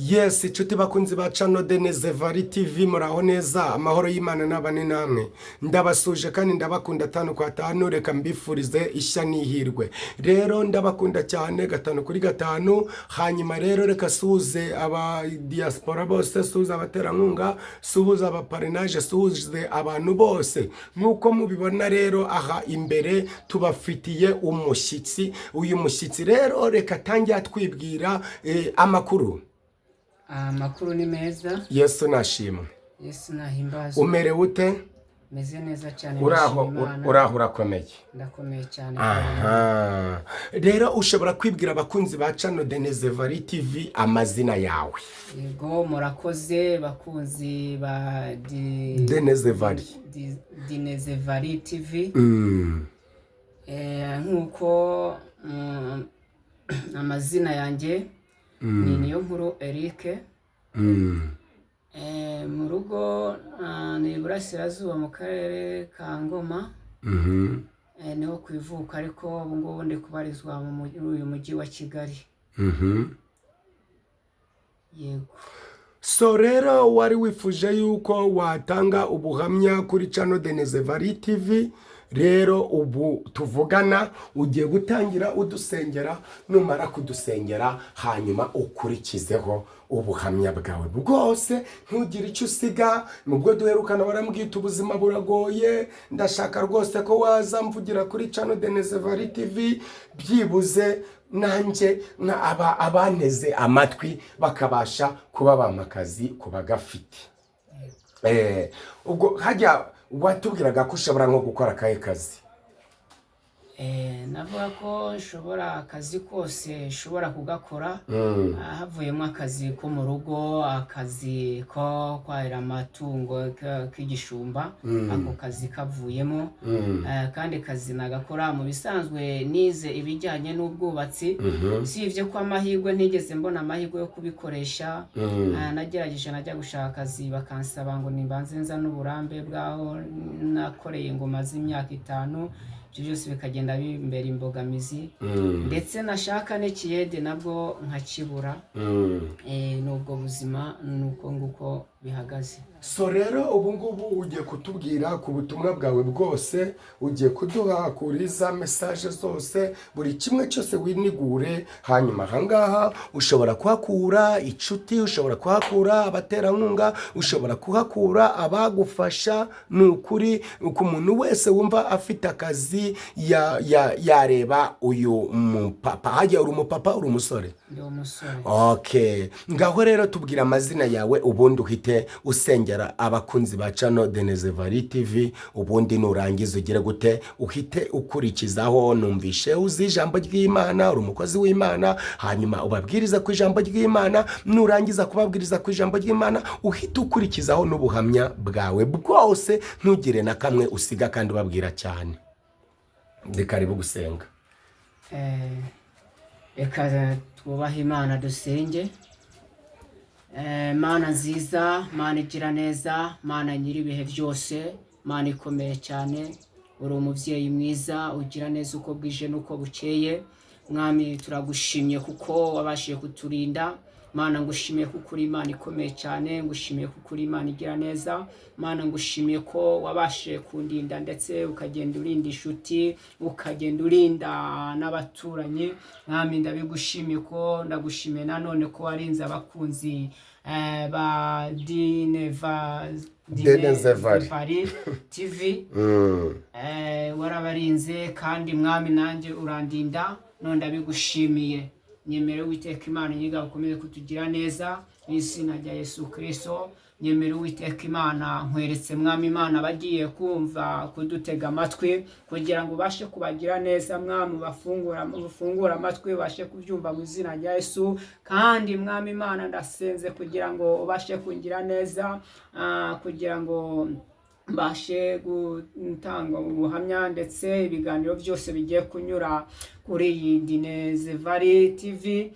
Yes, inshuti bakunzi ba channel Denezevari TV, muraho neza? Amahoro y'Imana n'abane namwe. Ndabasuje kandi ndabakunda tanu kwa tanu. Reka mbifurize ishya n'ihirwe. Rero ndabakunda cyane gatanu kuri gatanu. Hanyuma rero reka suhuze aba diaspora bose, suhuze abaterankunga, suhuze abaparrainage, suhuze abantu bose. Nk'uko mubibona rero, aha imbere tubafitiye umushyitsi. Uyu mushyitsi rero reka atange atwibwira. Amakuru? Amakuru ni meza. Yesu nashimwe. Yesu nahimbazwe. Umerewe ute? Meze neza cyane. Uraho? Ndashima Imana. Uraho, urakomeye? Ndakomeye cyane. Aha rero ushobora kwibwira abakunzi ba channel Denezevari TV amazina yawe. Yego, murakoze bakunzi ba Denezevari. Dinezevari TV. Nk'uko amazina yanjye ni Niyonkuru Eric. Mu rugo ni Iburasirazuba, mu karere ka Ngoma. Niho ku ivuko, ariko ubu ngubu ndi kubarizwa muri uyu mujyi wa Kigali. Yego. So rero wari wifuje yuko watanga ubuhamya kuri channel Denezevari TV. Rero ubu tuvugana ugiye gutangira udusengera. Numara kudusengera, hanyuma ukurikizeho ubuhamya bwawe bwose, ntugire icyo usiga. Nubwo duherukana warambwita ubuzima buragoye, ndashaka rwose ko waza mvugira kuri channel Denezevari TV, byibuze nanjye nka aba abanteze amatwi bakabasha kuba bampa akazi ku bagafite. Ubwo hajya watubwiraga ko ushobora nko gukora akahe kazi? Navuga ko nshobora akazi kose, nshobora kugakora. Havuyemo akazi ko mu rugo, akazi ko kwahira amatungo k'igishumba, ako kazi kavuyemo. Kandi kazi nagakora. Mu bisanzwe nize ibijyanye n'ubwubatsi, usibye ko amahirwe ntigeze mbona amahirwe yo kubikoresha. Nagerageje, najya gushaka akazi bakansaba ngo nimbanze nza n'uburambe bw'aho nakoreye ngo maze imyaka 5. Ibyo byose bikagenda bimbera imbogamizi, ndetse nashaka n'ikiyede nabwo nkakibura. Ni ubwo buzima, ni uko nguko bihagaze. So rero ubu ngubu ugiye kutubwira ku butumwa bwawe bwose, ugiye kuduha kuri za message zose, buri kimwe cyose winigure. Hanyuma ahangaha ushobora kuhakura inshuti, ushobora kuhakura abaterankunga, ushobora kuhakura abagufasha. Ni ukuri ku muntu wese wumva afite akazi yareba uyu mupapa. Hajya uri umupapa, uri umusore? Ndi umusore. Okay, ngaho rero tubwira amazina yawe, ubundi uhite usengera abakunzi ba channel Denezevari TV. Ubundi nurangiza ugire gute? Uhite ukurikizaho. Numvishe uzi ijambo ry'Imana, uri umukozi w'Imana. Hanyuma ubabwiriza ku ijambo ry'Imana. Nurangiza kubabwiriza ku ijambo ry'Imana, uhite ukurikizaho n'ubuhamya bwawe bwose, ntugire na kamwe usiga, kandi ubabwira cyane. Ndi karibu gusenga. Reka twubahe Imana, dusenge. Mana nziza, Mana igira neza, Mana nyir'ibihe byose, Mana ikomeye cyane, uri umubyeyi mwiza ugira neza uko bwije n'uko bukeye. Mwami, turagushimye kuko wabashije kuturinda. Mana, ngushimiye kuko uri Imana ikomeye cyane, ngushimiye kuko uri Imana igira neza. Mana, ngushimiye ko wabashije kundinda, ndetse ukagenda urinda inshuti, ukagenda urinda n'abaturanyi. Mwami, ndabigushimiye ko ndagushimiye nanone ko warinze abakunzi ba Dineva Denezevari. Dinezevari TV. Warabarinze kandi Mwami nanjye urandinda, none ndabigushimiye. Nyemere Uwiteka Imana nyiga ukomeze kutugira neza mu izina rya Yesu Kirisito. Nyemere Uwiteka Imana, nkweretse Mwami Imana bagiye kumva, kudutega amatwi kugira ngo ubashe kubagira neza. Mwami, ubafungura amatwi ubashe kubyumva mu izina rya Yesu. Kandi Mwami Imana, ndasenze kugira ngo ubashe kungira neza, kugira ngo mbashe gutanga ubuhamya, ndetse ibiganiro byose bigiye kunyura kuri iyi Dinezevari TV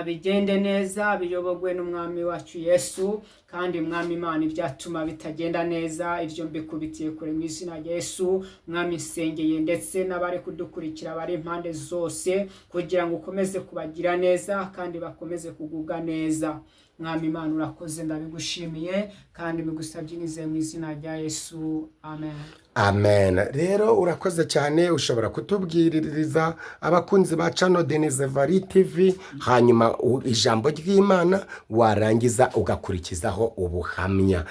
bigende neza, biyobogwe n'Umwami wacu Yesu. Kandi Mwami Imana, ibyatuma bitagenda neza, ibyo mbikubitiye kure mu izina rya Yesu. Mwami, nsengeye ndetse n'abari kudukurikira bari impande zose kugira ngo ukomeze kubagira neza kandi bakomeze kugubwa neza. Mwami Imana, urakoze, ndabigushimiye kandi mbigusabye nizeye mu izina rya Yesu, amen. Amen. Rero urakoze cyane. Ushobora kutubwiririza abakunzi ba channel Denise Vari TV, hanyuma ijambo ry'Imana, warangiza ugakurikizaho ubuhamya.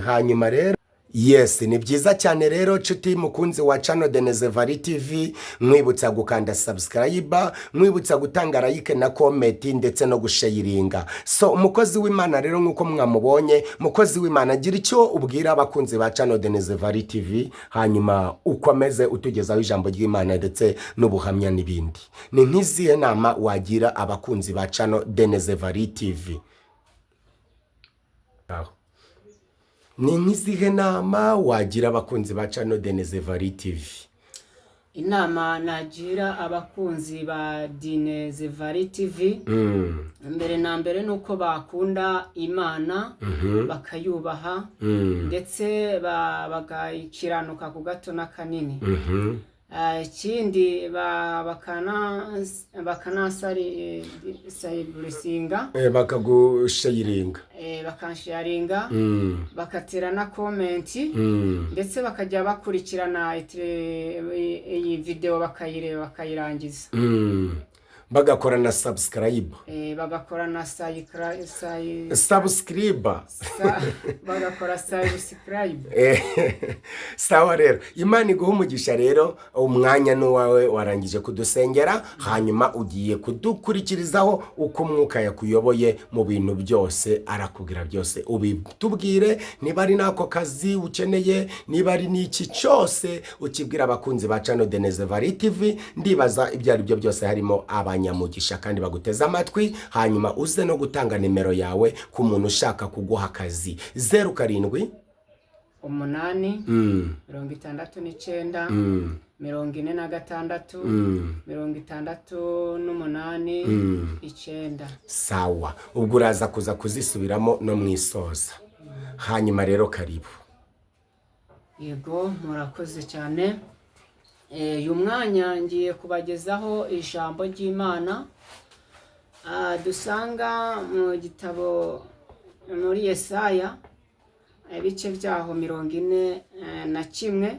Hanyuma rero, yes, ni byiza cyane. Rero nshuti mukunzi wa channel Denise Vari TV, mwibutsa gukanda subscribe, mwibutsa gutanga like na comment, ndetse no gusharinga. So umukozi w'Imana rero, nk'uko mwamubonye, mukozi w'Imana, gira icyo ubwira abakunzi ba channel Denise Vari TV, hanyuma ukomeze utugezaho ijambo ry'Imana ndetse n'ubuhamya n'ibindi. Ni nk'izihe nama wagira abakunzi ba channel Denise Vari TV? Aho. Ni nk'izihe nama wagira abakunzi ba channel Denise Vari TV? Inama nagira abakunzi ba Dine Zevari TV, mbere na mbere ni uko bakunda Imana, bakayubaha, ndetse bagakiranuka ku gato n'akanini. Ikindi bakanasaribusinga. Bakagusharinga. Bakansharinga, bagatera na comment, ndetse bakajya bakurikirana iyi videwo, bakayireba bakayirangiza. Bagakora na subscribe. Bagakora na subscribe. Bagakora subscribe. Sawa rero, Imana iguha umugisha. Rero umwanya ni uwawe, warangije kudusengera, hanyuma ugiye kudukurikirizaho uko umwuka yakuyoboye mu bintu byose, arakubwira byose ubitubwire. Niba ari n'ako kazi ukeneye, niba ari n'iki cyose, ukibwira abakunzi ba channel Deneze Vari TV. Ndibaza ibyo ari byo byose harimo abanyamugisha kandi baguteze amatwi. Hanyuma uze no gutanga nimero yawe ku muntu ushaka kuguha akazi: 07 8 69 46 68 9. Sawa, ubwo uraza kuza kuzisubiramo no mu isoza. Hanyuma rero karibu. Yego, murakoze cyane. Uyu mwanya ngiye kubagezaho ijambo ry'Imana dusanga mu gitabo muri Yesaya, ibice byaho 41.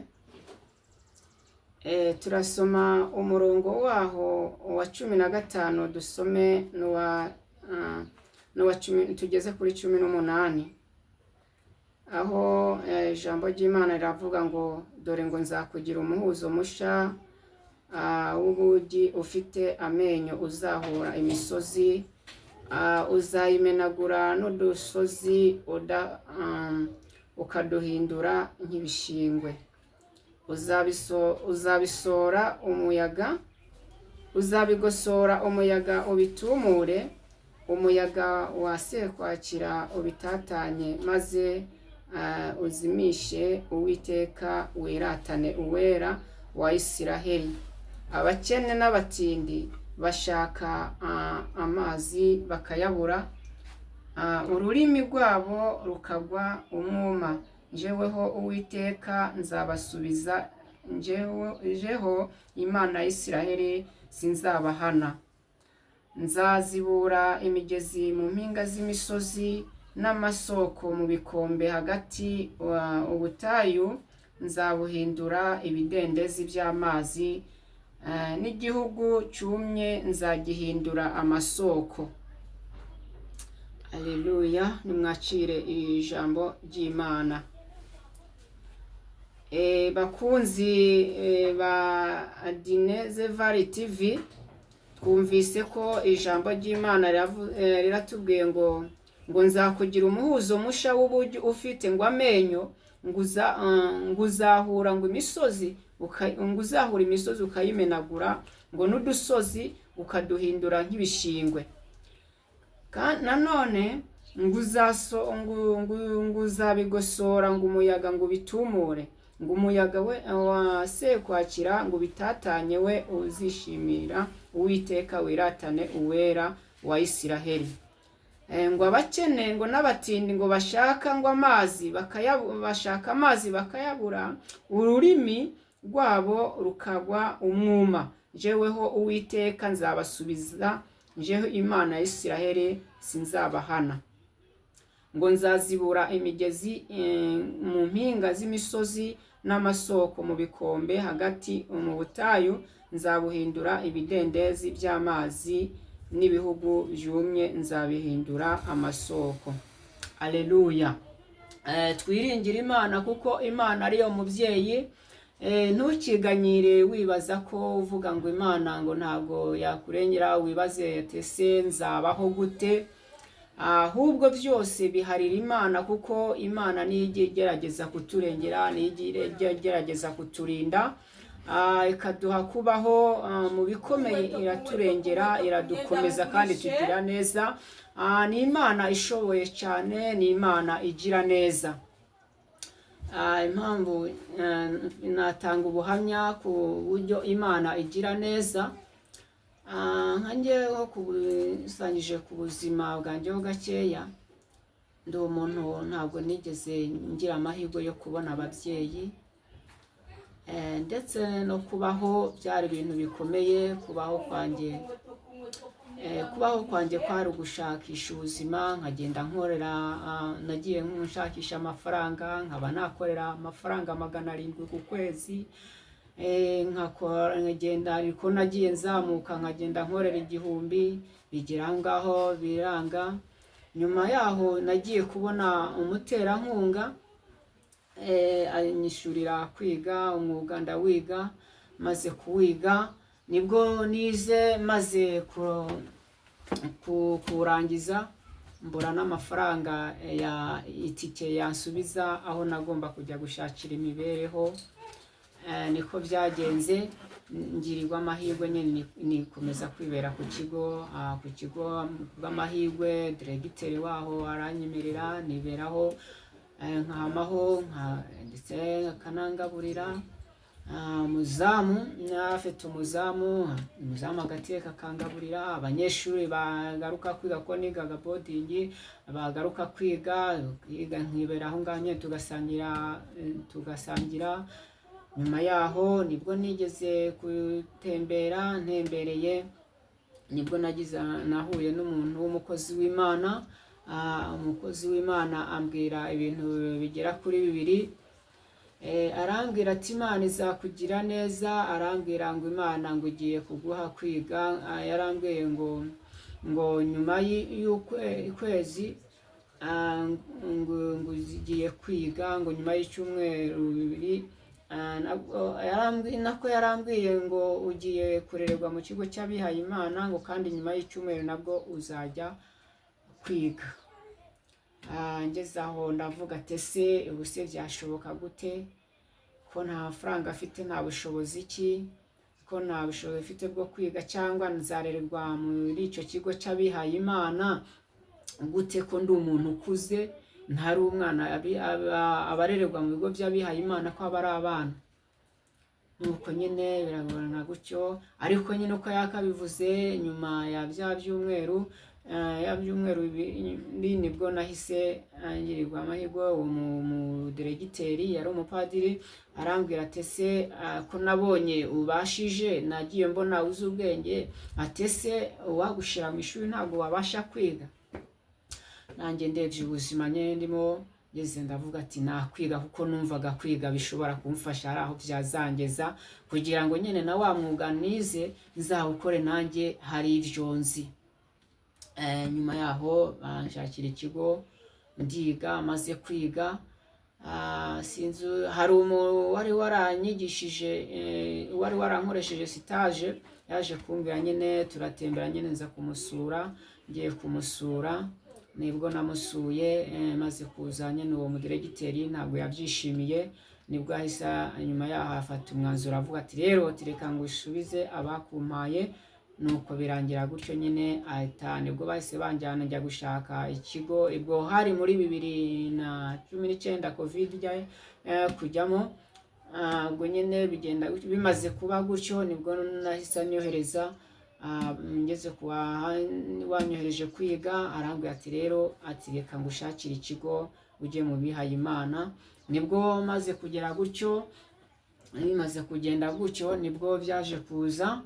Turasoma umurongo waho wa 15, dusome n'uwa 10 tugeze kuri 18, aho ijambo ry'Imana riravuga ngo: "Dore ngo nzakugira umuhuzo musha w'ubugi ufite amenyo, uzahura imisozi, uzayimenagura n'udusozi ukaduhindura nk'ibishingwe. Uzabisora umuyaga, uzabigosora umuyaga ubitumure, umuyaga wa serwakira ubitatanye, maze uzimishe Uwiteka, wiratane Uwera wa Isiraheli. Abakene n'abatindi bashaka amazi bakayabura, ururimi rwabo rukagwa umwuma. Njyeweho Uwiteka nzabasubiza, njyeho Imana ya Isiraheli sinzabahana. Nzazibura imigezi mu mpinga z'imisozi n'amasoko mu bikombe hagati, ubutayu nzabuhindura ibidendezi by'amazi, n'igihugu cyumye nzagihindura amasoko." Aleluya, nimwakire ijambo ry'Imana. Bakunzi ba Dinezevari TV, twumvise ko ijambo ry'Imana riratubwiye ngo nzakugira umuhuzo musha w'uburyo ufite ngo amenyo, ngo uzahura ngo imisozi ngo uzahura imisozi ukayimenagura, ngo n'udusozi ukaduhindura nk'ibishingwe. Nanone ngo uzabigosora ngo umuyaga ngo ubitumure, ngo umuyaga we wa sekwakira ngo ubitatanye, we uzishimira Uwiteka, wiratane Uwera wa Isiraheli. Ngo abakene ngo n'abatindi ngo bashaka ngo amazi bashaka amazi bakayabura, ururimi rwabo rukagwa umwuma. Jeweho Uwiteka nzabasubiza. Njeho Imana ya Isiraheli sinzabahana. Ngo nzazibura imigezi mu mpinga z'imisozi n'amasoko mu bikombe hagati mu butayu, nzabuhindura ibidendezi by'amazi, n'ibihugu byumye nzabihindura amasoko. Aleluya. Twiringire Imana kuko Imana ariyo mubyeyi. Ntukiganyire wibaza ko uvuga ngo Imana ngo ntabwo yakurengera, wibaze ati ese nzabaho gute? Ahubwo byose biharira Imana, kuko Imana niyo ijya igerageza kuturengera, niyo ijya igerageza kuturinda, ikaduha kubaho mu bikomeye, iraturengera, iradukomeza kandi tugira neza. Ni Imana ishoboye cyane, ni Imana igira neza. Impamvu natanga ubuhamya ku buryo Imana igira neza, nka njyewe kubusangije ku buzima bwanjye ho gakeya, ndi umuntu ntabwo nigeze ngira amahirwe yo kubona ababyeyi, ndetse no kubaho byari ibintu bikomeye. Kubaho kwanjye kwari ugushakisha ubuzima, nkagenda nkorera, nagiye nshakisha amafaranga, nkaba nakorera amafaranga 700 ku kwezi, nkakora nkagenda, ariko nagiye nzamuka nkagenda nkorera 1000, bigera aho ngaho biranga. Nyuma yaho nagiye kubona umuterankunga, anyishyurira kwiga umwuga, ndawiga. Maze kuwiga nibwo nize, maze kuwurangiza mbura n'amafaranga ya itike yansubiza aho nagomba kujya gushakira imibereho. Niko byagenze, ngirirwa amahirwe nyine nikomeza kwibera ku kigo. Bw'amahirwe diregiteri waho aranyemerera niberaho, nkahamaho ndetse akanangaburira. Umuzamu, afite umuzamu agateka akangaburira. Abanyeshuri bagaruka kwiga, ko nigaga boarding, bagaruka kwiga nkibera aho ngaho nyine, tugasangira. Nyuma yaho nibwo nigeze gutembera, ntembereye nibwo nagize nahuye n'umuntu w'umukozi w'Imana. Umukozi w'Imana ambwira ibintu bigera kuri bibiri. Arambwira ati Imana izakugira neza, arambwira ngo Imana ngo igiye kuguha kwiga. Yarambwiye ngo nyuma y'ukwezi ngo ugiye kwiga, ngo nyuma y'icyumweru 2, nako yarambwiye ngo ugiye kurererwa mu kigo cy'abihaye Imana, ngo kandi nyuma y'icyumweru nabwo uzajya kwiga. Ngeze aho ndavuga ati ese ubu se byashoboka gute ko nta mafaranga afite, nta bushobozi ki, ko nta bushobozi mfite bwo kwiga, cyangwa nzarererwa muri icyo kigo cy'abihaye Imana gute ko ndi umuntu ukuze, ntari umwana? Abarererwa mu bigo by'abihaye Imana ko aba ari abana. Nuko nyine biragorana gutyo, ariko nyine uko yakabivuze, nyuma ya bya byumweru ya byumweru 2 nibwo nahise ngirirwa amahirwe. Uwo mudiregiteri yari umupadiri, arambwira ati ese ko nabonye ubashije, nagiye mbona uzi ubwenge, ati ese uwagushyira mu ishuri ntabwo wabasha kwiga? Nanjye ndebye ubuzima nyine ndimo ngeze, ndavuga ati nakwiga, kuko numvaga kwiga bishobora kumfasha, hari aho byazangeza, kugira ngo nyine na wa mwuga nize nzawukore nanjye hari ibyo nzi. Nyuma yaho banshakira ikigo ndiga. Maze kwiga, sinzi, hari umu wari waranyigishije, wari warankoresheje stage, yaje kumbwira nyine, turatembera nyine, nza kumusura. Ngiye kumusura nibwo namusuye, maze kuza nyine uwo mudiregiteri ntabwo yabyishimiye. Nibwo ahise nyuma yaho afata umwanzuro, avuga ati rero reka ngo usubize abakumpaye. Nuko birangira gutyo nyine, ahita nibwo bahise banjyana njya gushaka ikigo. Ubwo hari muri 2019, COVID ijya kujyamo. Ubwo nyine bigenda gutyo. Bimaze kuba gutyo nibwo nahise nyohereza, ngeze ku wanyohereje kwiga, arambwira ati rero, ati reka ngushakire ikigo ujye mu bihaye Imana. Nibwo maze kugera gutyo, bimaze kugenda gutyo nibwo byaje kuza,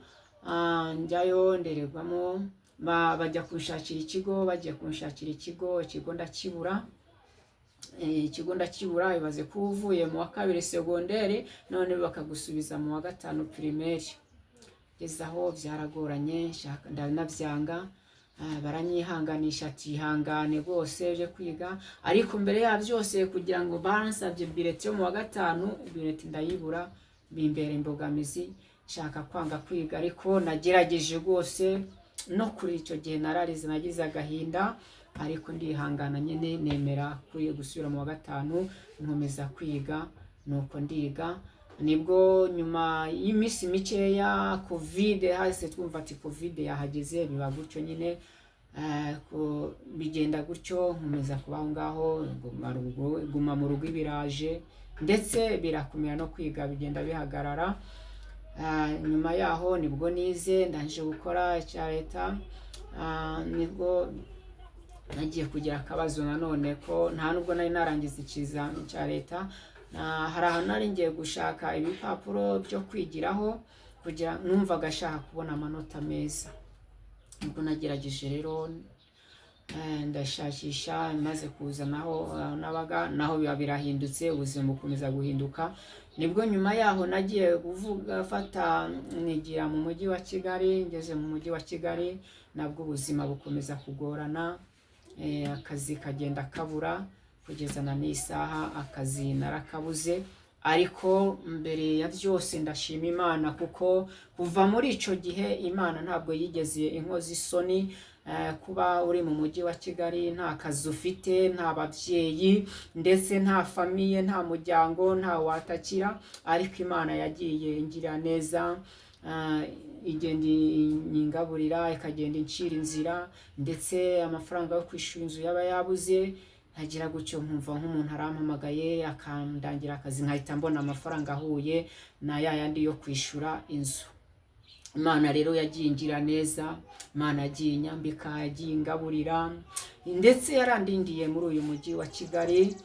njyayo ndererwamo. Bajya kunshakira ikigo, bagiye kunshakira ikigo, ikigo ndakibura. Ikigo ndakibura. Ibaze ko uvuye mu wa kabiri segonderi, none bakagusubiza mu wa gatanu primaire. Ngeze aho byaragoranye, nshaka ndanabyanga. Baranyihanganisha ati: "Ihangane rwose uje kwiga." Ariko mbere ya byose, kugira ngo bansabye bulletin yo mu wa gatanu, bulletin ndayibura, bimbera imbogamizi, nshaka kwanga kwiga. Ariko nagerageje rwose, no kuri icyo gihe nararize, nagize agahinda, ariko ndihangana nyine, nemera kuri gusubira mu wa gatanu, nkomeza kwiga. Nuko ndiga. Nibwo nyuma y'iminsi mikeya COVID hahise, twumva ati COVID yahageze, biba gutyo nyine. Bigenda gutyo, nkomeza kuba aho ngaho, guma mu rugo ibiraje, ndetse birakomera, no kwiga bigenda bihagarara. Nyuma yaho nibwo nize, ndangije gukora icya leta. Nibwo nagiye kugira akabazo nanone ko nta nubwo nari narangiza ikizami cya leta. Hari ahantu nari ngiye gushaka ibipapuro byo kwigiraho, kugira numvaga ashaka kubona amanota meza. Nibwo nagerageje rero, ndashakisha, maze kuza naho nabaga, naho biba birahindutse, ubuzima bukomeza guhinduka. Nibwo nyuma yaho nagiye kuvuga fata nigira mu mujyi wa Kigali. Ngeze mu mujyi wa Kigali nabwo ubuzima bukomeza kugorana, akazi kagenda kabura, kugeza na n'isaha akazi narakabuze. Ariko mbere ya byose ndashima Imana, kuko kuva muri icyo gihe Imana ntabwo yigeze inkoza isoni. Kuba uri mu mujyi wa Kigali nta kazi ufite, nta babyeyi, ndetse nta famille, nta muryango, nta watakira, ariko Imana yagiye ingira neza, igenda ingaburira, ikagenda incira inzira, ndetse amafaranga yo kwishyura inzu yaba yabuze, nkagira gutyo nkumva nk'umuntu arampamagaye akandangira akazi, nkahita mbona amafaranga ahuye na ya yandi yo kwishyura inzu. Imana rero yagiye ingira neza, Imana yagiye inyambika, yagiye ingaburira, ndetse yarandindiye muri uyu mujyi wa Kigali.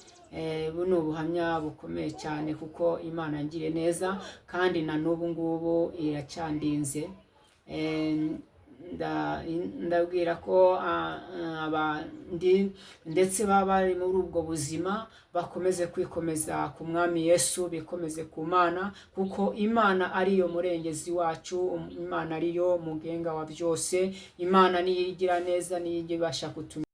Buno ni ubuhamya bukomeye cyane, kuko Imana yangiriye neza, kandi na n'ubu ngubu iracyandinze. Ndabwira ko abandi ndetse baba bari muri ubwo buzima bakomeze kwikomeza ku Mwami Yesu, bikomeze ku Mana, kuko Imana ariyo murengezi wacu, Imana ariyo mugenga wa byose, Imana niyo igira neza, niyo ijya ibasha kutumenya.